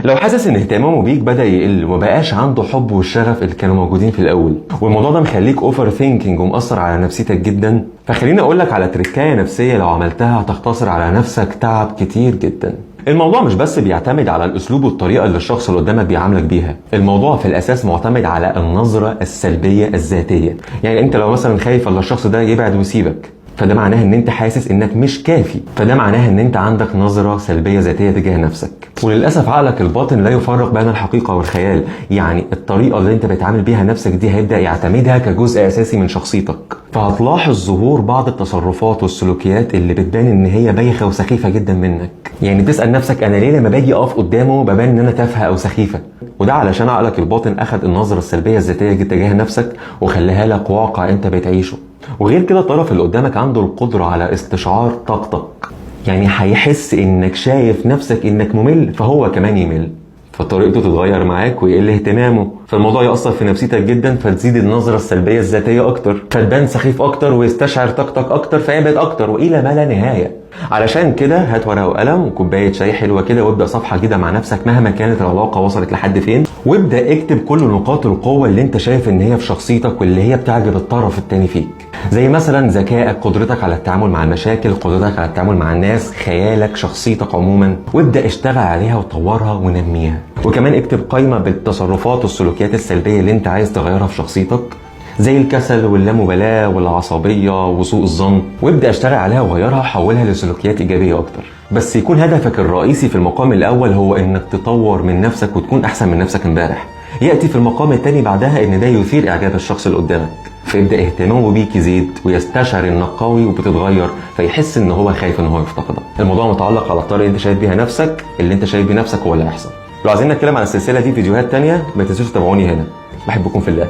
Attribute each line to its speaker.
Speaker 1: لو حاسس ان اهتمامه بيك بدا يقل ومبقاش عنده حب والشغف اللي كانوا موجودين في الاول، والموضوع ده مخليك overthinking ومأثر على نفسيتك جدا، فخليني اقول لك على تركايه نفسية لو عملتها هتختصر على نفسك تعب كتير جدا. الموضوع مش بس بيعتمد على الاسلوب والطريقة اللي الشخص اللي قدامك بيعاملك بيها، الموضوع في الاساس معتمد على النظرة السلبية الذاتية. يعني انت لو مثلا خايف ان الشخص ده يبعد ويسيبك، فده معناه ان انت حاسس انك مش كافي، فده معناه ان انت عندك نظرة سلبية ذاتية تجاه نفسك. وللاسف عقلك الباطن لا يفرق بين الحقيقة والخيال، يعني الطريقة اللي انت بتعامل بيها نفسك دي هيبدأ يعتمدها كجزء اساسي من شخصيتك. فهتلاحظ ظهور بعض التصرفات والسلوكيات اللي بتبان ان هي بايخة وسخيفة جدا منك. يعني تسأل نفسك انا ليه لما باجي اقف قدامه ببان ان انا تافهة او سخيفة؟ وده علشان عقلك الباطن اخد النظرة السلبية الذاتية تجاه نفسك وخلاها لك واقع انت بتعيشه. وغير كده الطرف اللي قدامك عنده القدرة على استشعار طاقتك، يعني هيحس انك شايف نفسك انك ممل فهو كمان يمل، فطريقته تتغير معاك ويقل اهتمامه، فالموضوع يأثر في نفسيتك جدا، فتزيد النظرة السلبية الذاتية أكتر، فتبان سخيف أكتر ويستشعر طاقتك أكتر فيبعد أكتر، وإلى ما لا نهاية. علشان كده هات ورقة وقلم وكوباية شاي حلوة كده، وابدأ صفحة جديدة مع نفسك مهما كانت العلاقة وصلت لحد فين، وابدأ اكتب كل نقاط القوة اللي انت شايف ان هي في شخصيتك واللي هي بتعجب الطرف التاني فيك، زي مثلا ذكائك، قدرتك على التعامل مع المشاكل، قدرتك على التعامل مع الناس، خيالك، شخصيتك عموما، وابدأ اشتغل عليها وطورها ونميها. وكمان اكتب قائمة بالتصرفات والسلوكيات السلبية اللي انت عايز تغيرها في شخصيتك، زي الكسل واللامبالاة والعصبية وسوء الظن، وابدأ اشتغل عليها وغيرها وحولها لسلوكيات إيجابية أكتر. بس يكون هدفك الرئيسي في المقام الأول هو إنك تطور من نفسك وتكون أحسن من نفسك امبارح. يأتي في المقام الثاني بعدها إن ده يثير إعجاب الشخص اللي قدامك، فيبدأ اهتمامه بيك يزيد ويستشعر إنك قوي وبتتغير، فيحس إن هو خايف إن هو يفتقدك. الموضوع متعلق على الطريقة اللي أنت شايف بيها نفسك، اللي أنت شايف بيه نفسك هو اللي هيحصل. لو عايزين نتكلم عن السلسلة دي فيديوهات تانية ما تنسوش تتابعوني هنا. بحبكم في الله.